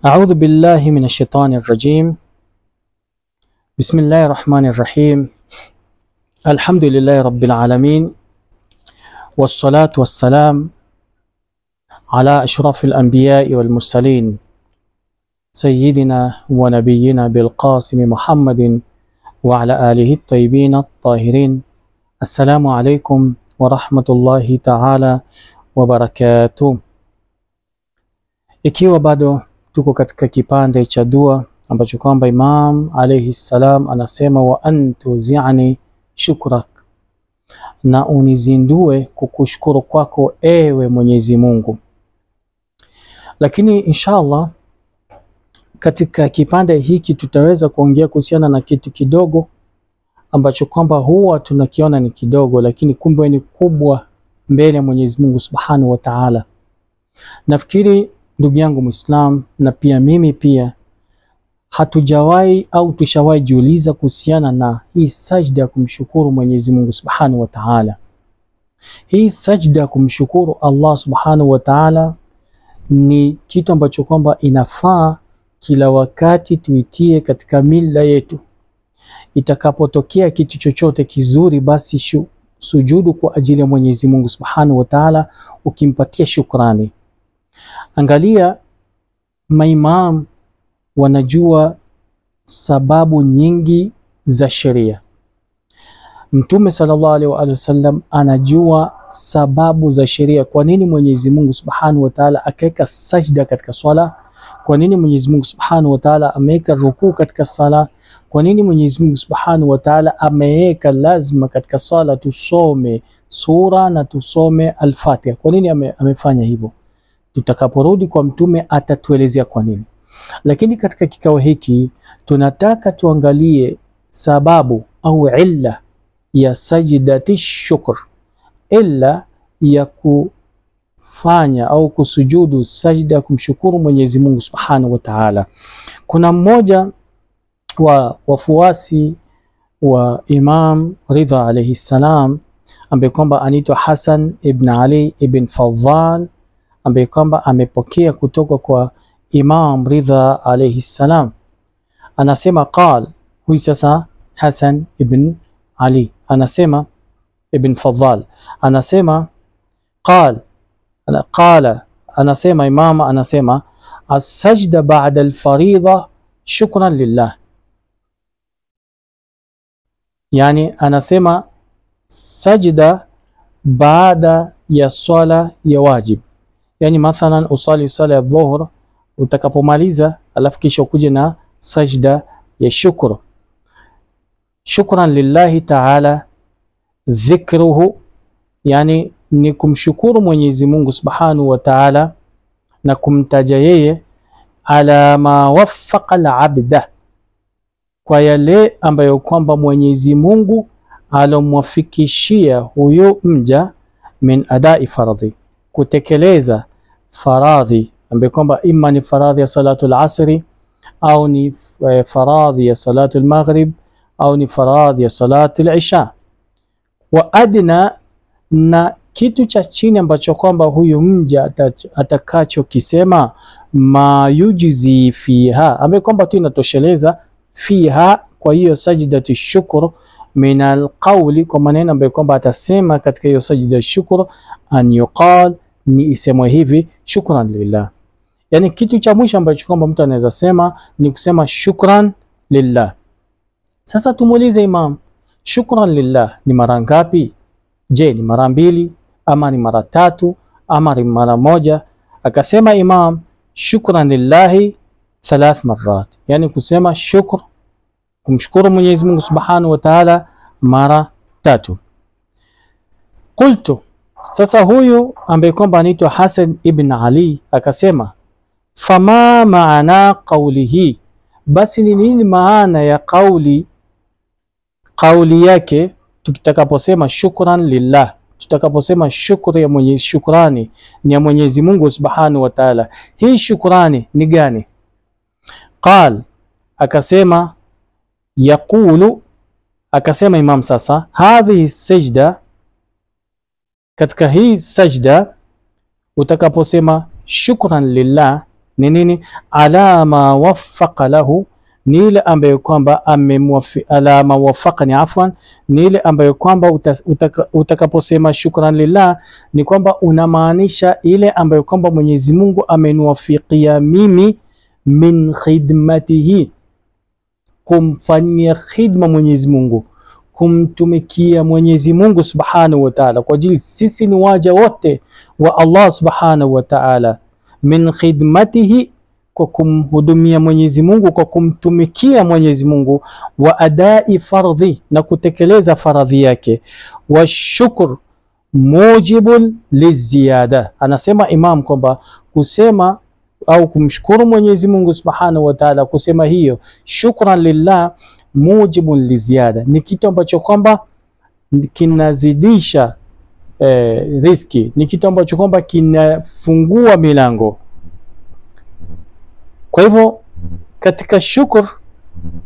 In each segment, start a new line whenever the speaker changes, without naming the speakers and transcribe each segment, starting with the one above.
A'udhu billahi minash shaitani rajim. Bismillahir rahmanir rahim. Alhamdulillahi rabbil alamin. Wassalatu wassalam ala ashrafil anbiya'i wal mursalin sayyidina wa nabiyyina bil qasim Muhammadin wa ala alihi at-tayyibin at-tahirin. Assalamu alaikum wa rahmatullahi ta'ala wa barakatuh. Ikiwa bado tuko katika kipande cha dua ambacho kwamba Imam alayhi salam anasema wa antuzi'ani shukrak, na unizindue kukushukuru kwako ewe Mwenyezi Mungu. Lakini inshallah katika kipande hiki tutaweza kuongea kuhusiana na kitu kidogo ambacho kwamba huwa tunakiona ni kidogo, lakini kumbe ni kubwa mbele ya Mwenyezi Mungu Subhanahu wa Ta'ala. Nafikiri ndugu yangu Muislam na pia mimi pia hatujawahi au tushawahi jiuliza kuhusiana na hii sajda ya kumshukuru Mwenyezi Mungu Subhanahu wa Ta'ala. Hii sajda ya kumshukuru Allah Subhanahu wa Ta'ala ni kitu ambacho kwamba inafaa kila wakati tuitie katika mila yetu. Itakapotokea kitu chochote kizuri, basi sujudu kwa ajili ya Mwenyezi Mungu Subhanahu wa Ta'ala ukimpatia shukrani. Angalia, maimam wanajua sababu nyingi za sheria. Mtume sallallahu alaihi wasallam anajua sababu za sheria. Kwa nini Mwenyezi Mungu Subhanahu wa Ta'ala akaweka sajda katika swala? Kwa nini Mwenyezi Mungu Subhanahu wa Ta'ala ameweka rukuu katika sala? Kwa nini Mwenyezi Mungu Subhanahu wa Ta'ala ameweka lazima katika sala tusome sura na tusome Al-Fatiha? Kwa nini amefanya hivyo? Tutakaporudi kwa Mtume atatuelezea kwa nini. Lakini katika kikao hiki tunataka tuangalie sababu au illa ya sajdati shukr, illa ya kufanya au kusujudu sajda kumshukuru Mwenyezi Mungu Subhanahu wa Ta'ala. Kuna mmoja wa wafuasi wa Imam Ridha alayhi salam ambaye kwamba anaitwa Hassan ibn Ali ibn Fadhal, ambaye kwamba amepokea kutoka kwa Imam Ridha alayhi salam. Anasema qal, huyu sasa Hassan ibn Ali anasema, ibn Fadhal anasema qal, qala, anasema imama anasema as-sajda ba'da al-faridha shukran lillah. Yani anasema sajda baada ya swala ya wajib. Yani mathalan usali swala ya dhuhur, utakapomaliza alafu kisha ukuje na sajda ya shukru. Shukran lillahi ta'ala dhikruhu, yani ni kumshukuru Mwenyezi Mungu Subhanahu wa Ta'ala na kumtaja yeye, ala ma waffaqa al-abda, kwa yale ambayo kwamba Mwenyezi Mungu alomwafikishia huyo mja, min adai faradhi, kutekeleza faradhi ambayo kwamba imma ni faradhi ya salatul asri au ni faradhi ya salatul maghrib au ni faradhi ya salatul isha. Wa adna, na kitu cha chini ambacho kwamba huyu mja atakacho kisema, ma yujzi fiha, ambayo kwamba tu inatosheleza fiha, kwa hiyo sajdatu shukr, min alqawli, kwa maneno ambayo kwamba atasema katika hiyo sajda shukr, an yuqal, ni isemwe hivi shukran lillah. Yani kitu cha mwisho ambacho kwamba mtu anaweza sema ni kusema shukran lillah. Sasa tumuulize Imam, shukran lillah ni mara ngapi? Je, ni mara mbili ama ni mara tatu ama ni mara moja? Akasema Imam, shukran lillahi 3 marat, yani kusema shukr, kumshukuru Mwenyezi Mungu Subhanahu wa Ta'ala mara tatu. Qultu, sasa huyu ambaye kwamba anaitwa Hassan ibn Ali akasema, fama maana qawlihi, basi ni nini maana ya kauli yake tutakaposema shukran lillah, tutakaposema shukri ya Mwenyezi, shukrani ni ya Mwenyezi Mungu Subhanahu wa Ta'ala, hii shukrani ni gani? Qal, akasema yaqulu, akasema Imam sasa, hadhihi sajda, katika hii sajda utakaposema shukran lillah, ni nini? Ala ma waffaqa lahu, ni ile ambayo kwamba ala ma waffaqani, afwan, ni ile ambayo kwamba utakaposema shukran lillah ni kwamba unamaanisha ile ambayo kwamba Mwenyezi Mungu ameniwafikia mimi, min khidmatihi, kumfanyia khidma Mwenyezi Mungu, kumtumikia Mwenyezi Mungu Subhanahu wa Ta'ala, kwa ajili sisi ni waja wote wa Allah Subhanahu wa Ta'ala. Min khidmatihi, kwa kumhudumia Mwenyezi Mungu, kwa kumtumikia Mwenyezi Mungu, wa adai fardhi, na kutekeleza faradhi yake, wa shukr mujibun liziyada. Anasema Imam kwamba kusema au kumshukuru Mwenyezi Mungu Subhanahu wa Ta'ala, kusema hiyo shukran lillah mujibun liziada, ni kitu ambacho kwamba kinazidisha riziki, ni kitu ambacho kwamba kinafungua milango. Kwa hivyo katika shukur,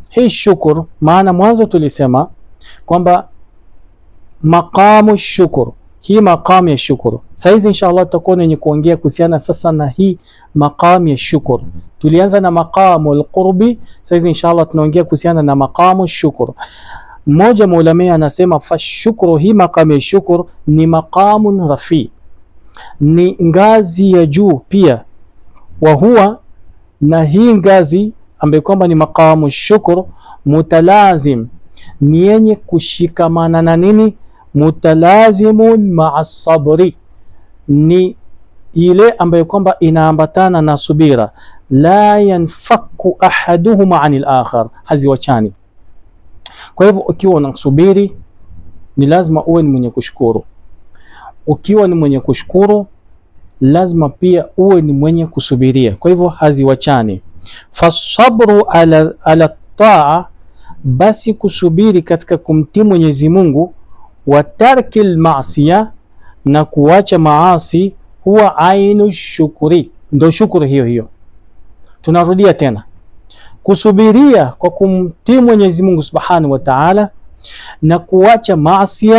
hii shukur, maana mwanzo tulisema kwamba maqamu shukur, hii maqamu ya shukur. Saizi inshallah tutakuwa ni kuongea kuhusiana sasa na hii maqamu ya shukur. Tulianza na maqamu alqurbi, saizi inshallah tunaongea kuhusiana na maqamu shukur. Mmoja maulama anasema fashukuru, hii maqamu ya shukur ni maqamun rafi, ni ngazi ya juu pia, wa huwa, na hii ngazi ambayo kwamba ni maqamu shukur mutalazim, ni yenye kushikamana na nini? Mutalazimun ma'a sabri, ni ile ambayo kwamba inaambatana na subira. La yanfaku ahaduhuma anil akhar, haziwachani. Kwa hivyo ukiwa unasubiri ni lazima uwe ni mwenye kushukuru, ukiwa ni mwenye kushukuru lazima pia uwe ni mwenye kusubiria. Kwa hivyo haziwachani. Fasabru ala taa, basi kusubiri katika kumtii Mwenyezi Mungu, wa tarki al-ma'siya, na kuacha maasi, huwa ainu shukuri, ndo shukuru hiyo hiyo. Tunarudia tena, kusubiria kwa kumtii Mwenyezi Mungu Subhanahu wa Ta'ala na kuacha maasi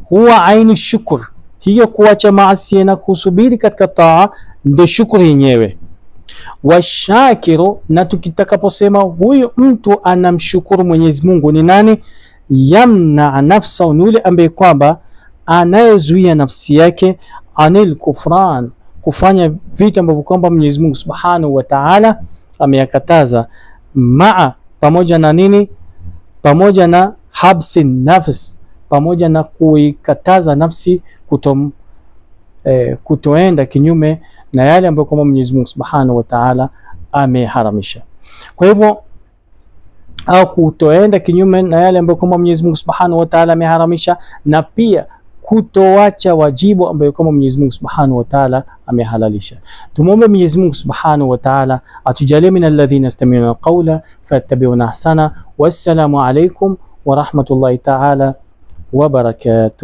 huwa ainu shukur. Hiyo kuacha maasi na kusubiri katika taa ndo shukuru yenyewe. Washakiru, na tukitakaposema huyu mtu anamshukuru Mwenyezi Mungu ni nani? Yamna nafsa, ni yule ambaye kwamba anayezuia nafsi yake anil kufran, kufanya vitu ambavyo kwamba Mwenyezi Mungu Subhanahu wa Ta'ala ameyakataza, maa, pamoja na nini? Pamoja na habsi nafs, pamoja na kuikataza nafsi kutoenda kinyume na yale ambayo kwamba Mwenyezi Mungu Subhanahu wa Ta'ala ameharamisha. Kwa hivyo au kutoenda kinyume na yale ambayo kwamba Mwenyezi Mungu Subhanahu wa Ta'ala ameharamisha, na pia kutoacha wajibu ambayo kwamba Mwenyezi Mungu Subhanahu wa Ta'ala amehalalisha. Tumuombe Mwenyezi Mungu Subhanahu wa Ta'ala atujalie min alladhina yastami'una alqawla fayattabi'una ahsana. Wassalamu alaykum wa rahmatullahi ta'ala wa barakatuh.